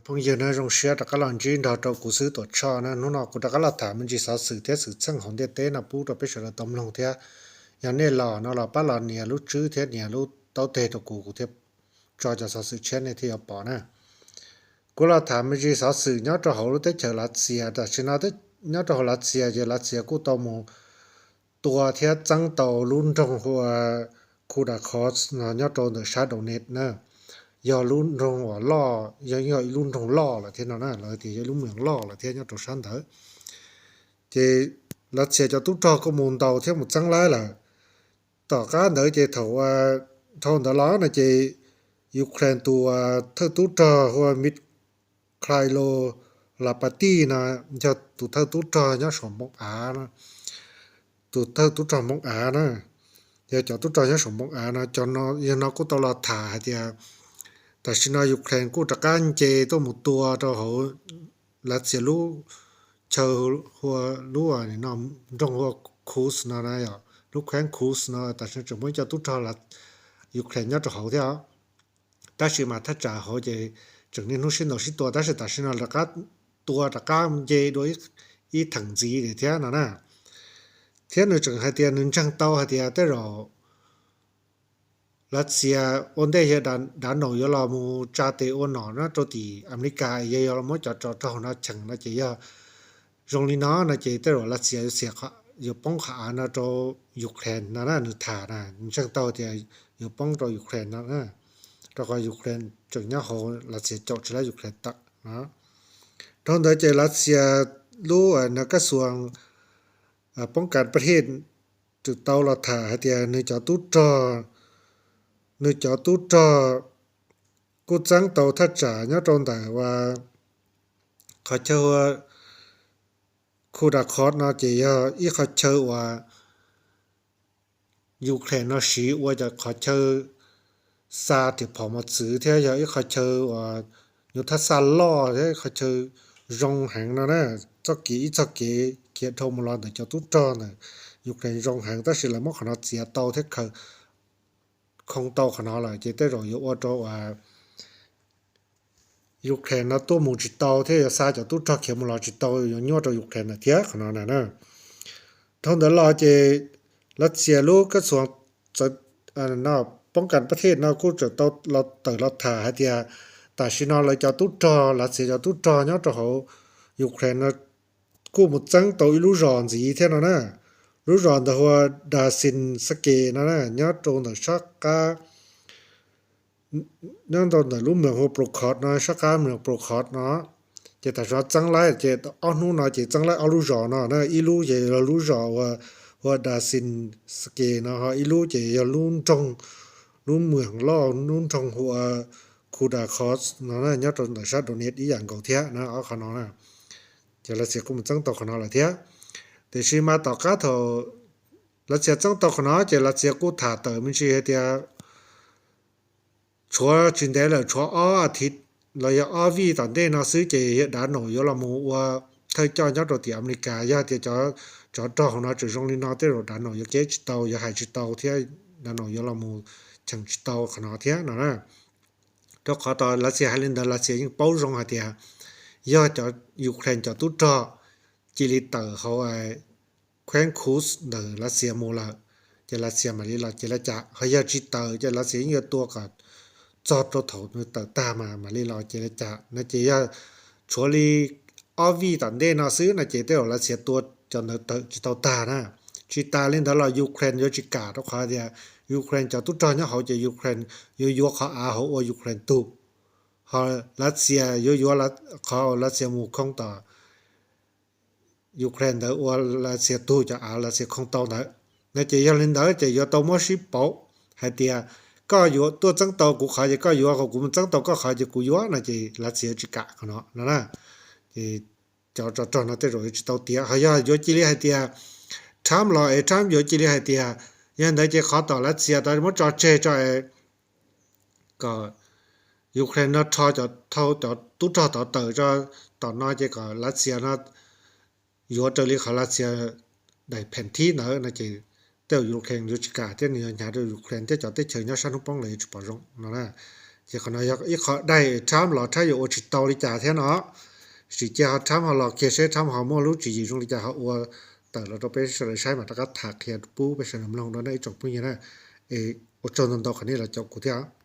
Phooj ywg na, zoo siab rov qab los ntsib nrog rau kuv xwb Tuam Tshoj na. Hnub no kuv rov qab los tham me ntsis xov xwm thiab xwm txheej hauv ntiaj teb no pub rau peb sawv daws tau mloog thiab. Yog nej los no los pab los nias lub tswb thiab nias lub taub teg rau kuv, kuv thiaj tso cov xov xwm tshiab nej thiaj yuav pom na. Kuv los tham me ntsis xov xwm nyob rau hauv lub teb chaws Lav Xias tam sim no. Nyob rau hauv Lav Xias ces Lav Xias kuj tau mus tua thiab txeeb tau lub nroog hu ua Kudakos no nyob rau ntawm sab Donetsk na. Yog lub nroog uas loj, yog, yog ib lub nroog loj lawm thiab no na, lawv tias yog ib lub moos loj lawm thiab nyob rau sab ntawd. Ces Lav Xias cov tub rog kuj mus ntaus thiab mus txeeb laib lawm. Tom qab ntawd ces thaum, dhau ntawd los no ces Ukraine tus thawj tub rog hu ua Mykhailo Lapati no yog tus thawj tub rog nyob saum npoo av, tus thawj tub rog npoo av na, yog cov tub rog nyob saum npoo av no, cov no, yog no kuj tau los tham hais tias tam sim no Ukraine kuj rov qab nce tuaj mus tua rau hauv Lav Xias lub chaw hu ua, lub nroog hu ua Kursk no, lub khueeb Kursk no tam sim no tseem muaj ib co tub rog Ukraine nyob rau hauv thiab. Tab sis mas thaj tsam hauv ces tseem niaj hnub sib ntaus sib tua, tab sis tam sim no rov qab tua rov qab nce dua ib theem ntxiv thiab no na. Thiab nws tseem hais tias nws ntseeg tau hais tias tej zaum Lav Xias ua ntej yog dav naum yuav los mus tsa tes ua nom nyob rau tim Amelikas, yog yuav los muab cov tsov rog no cheem no ces yog zoo li no no ces tej zaum Lav Xias yuav poob qhov av no rau Ukraine no na. Nws tham na, ntseeg tau tias yuav poob rau Ukraine no, rau qhov Ukraine tseem nyob hauv Lav Xias caum tsis lab Ukraine tawm no. Dhau ntawd ces Lav Xias lub na kab xuas poob kas pab thij tau los tham hais tias nws cov tub rog, nws cov tub rog kuj txeeb tau thaj tsam nyob rau ntawm ua qhov chaw ua Kudakos no ces yog ib qhov chaw uas Ukraine no siv ua cov qhov chaw xa riam phom mos txwv thiab yog ib qhov chaw uas nyuag thaj xaj loj thiab qhov chaw zoo heev no na. Txoj kev, ib txoj kev khiav dhau mus los ntawm cov tub rog ntawm Ukraine zoo heev, tab sis lawv muab qhov no txiav tau thiab khaws khoo tau qhov no lawm ces tej zaum yuav ua rau uas Ukraine no tuaj mus tsis tau thiab yuav xa cov tub rog khiav mus los tsis tau, yuav nyuaj rau Ukraine lawm thiab qhov no na. Dhau ntawd los ces Lav Xias lub kab xuas poob kas pab thij no kuj tseem tau los tawm los tham hais tias tam sim no lawv cov tub rog, Lav Xias cov tub rog nyob rau hauv Ukraine no kuj mus txeeb tau ib lub zos ntxiv thiab no na. Lub zos ntawd hu ua Dasinske no na, nyob rau ntawm sab qab, nyob rau ntawm lub moos hu ua Prokot no, sab qab moos Prokot no. Ces tam sim no txeeb laib ces ob hnub no ces txeeb laib ob lub zos no na, ib lub ces yog lub zos ua, ua Dasinske no, ho ib lub ces yog lub nroog, lub moos loj, lub nroog hu ua Kudakos no na, nyob rau ntawm sab Donetsk ib yam nkaus thiab na, ob qhov no na. Ces Lav Xias kuj mus txeeb tau qhov no lawm thiab. Tiam sis mas tom qab thaum Lav Xias txeeb tau qhov no ces Lav Xias kuj tham tawm me ntsis hais tias tshuav tsis ntev lawm, tshuav ob as thiv los yog ob vij tom ntej no xwb ces yog dav naum yuav los mus ua thawj coj nyob rau tim Amelikas. Yog tias cov tsov rog hauv no tseem zoo li no tej zaum dav naum yuav keb tsis tau, yuav hais tsis tau thiab dav naum yuav los mus cheem tsis tau qhov no thiab no na. Rau qhov tau Lav Xias hais li ntawd, Lav Xias yeej paub zoo hais tias yog cov Ukraine cov tub rog cia li tawm hauv khueeb Kursk ntawm Lav Xias mus lawm, ces Lav Xias mam li los ces la cas. Ho yog tsis tawm ces Lav Xias yeej yuav tua kom txog rau thaum nws tawm tag mas mam li los ces la cas no. Ces yog tshuav li ob vij tom ntej no xwb no ces tej zaum Lav Xias tua cov ntawd tawm tsis tau tag na. Tsis tas li ntawd los Ukraine yuav tsis kam, rau qhov tias Ukraine cov tub rog nyob hauv ces Ukraine yuav yuav qhov av hauv ua Ukraine tug, ho Lav Xias yuav yuav qhov Lav Xias mus khoo tom Ukraine ntawd ua Lav Xias tug cov av Lav Xias khoo tau ntawd. No ces yog li ntawd ces yuav tau muab sib pauv hais tias koj yuav tuaj txeeb tau kuv qhov ces koj yuav, ho kuv mus txeeb tau koj qhov ces kuv yuav no ces Lav Xias tsis kam qhov no no na. Ces cov tsov rog no tej zaum yuav tsis tau tiav. Ho yog yuav cia li hais tias Trump los es Trump yuav cia li hais tias yog ntawd ces qhov tom Lav Xias tau muab tso tseg tso es kom Ukraine no rho cov, thau cov tub rog tod tawm tso tom no ces kom Lav Xias no yuav raws li qhov Lav Xias daim pheem thib ntawd no ces tej zaum Ukraine yuav tsis kam thiab nws yuav hnyav rau Ukraine thiab cov teb chaws nyob sab hnub poob lawv yuav tsis pom zoo no na. Ces qhov no yog ib qho daig Trump los Trump yuav ua tsis tau li cas thiab no. Sim cia ho Trump ho los kiag seb Trump ho muaj lub tswv yim zoo li cas ho ua tawm los rau peb sawv daws saib mas rov qab tham qhia pub peb sawv daws mloog rau nej ib tsoom phooj ywg na. Ua tsaug ntau ntau qhov nej los caum kuv thiab.